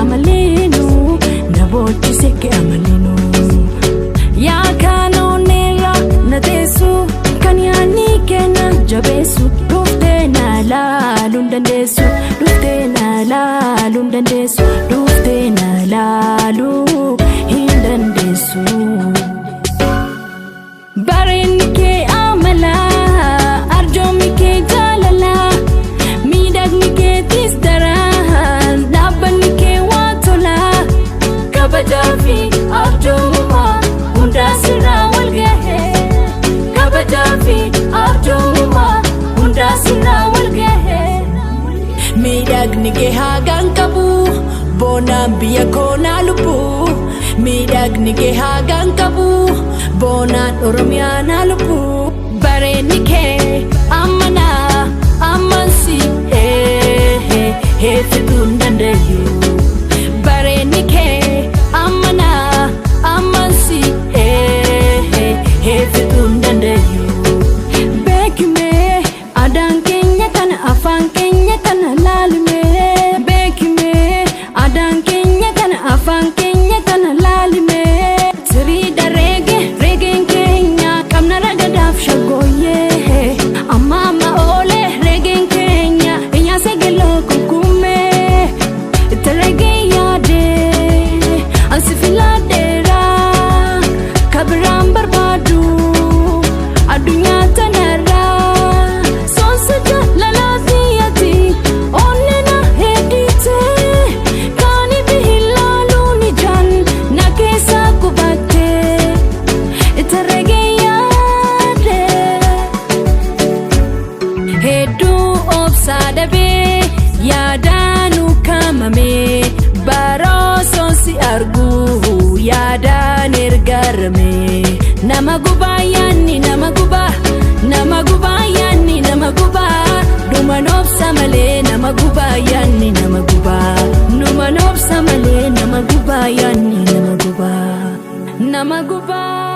amaleenu na boochise kee amaleenu. Yaa kaanoonneerra na teessu kan yaadni kenna jabeessu dhuftee na laaluun dandeessu dhuftee na laaluun dandeessu dhuftee na laaluu hin dandeessu. Bareenni kee amala arjoomni kee jaalala miidhagni keetis daran dhaabbanni kee waa tola kabajaa fi arjoomummaa hundaa sirraa wal gahe kabajaa fi arjoomummaa hundaa sirraa wal gahe. Miidhagni kee haagaan qabu boonaan biyya koonaa lubbu miidhagni kee haagaan qabu boonaan oromiyaa naa lubbu bareenni kee ammanaa ammansi heeffituun danda'u bareenni kee ammanaa ammansi heeffituun danda'u. Beekimee aadaan keenya kana afaan keenya kana laalimee beekimee aadaan keenya kana afaan keenya kana laalimee siriidha reege reegeen keenya qabna ragadaaf shaggooyyee amma amma oolee reegeen keenya iyyaasa geloo kunkummee itti reegee yaadee ansi filadheeraa kabiraan barbaadu addunyaa tanarraa soonsa jaalalaatiyyati onnena hedite kaani bihilaaluun ijaan na keessa qubatte itti reegee yaade. Hedduu obsaa dhabee yaadaan ukkaamame baroosoon si argu yaadaan ergarame nama gubaa yaanni nama gubaa nama gubaa yaanni nama gubaa dhuman obsa malee nama gubaa yaanni nama gubaa numan obsa malee nama gubaa yaanni nama gubaa nama gubaa.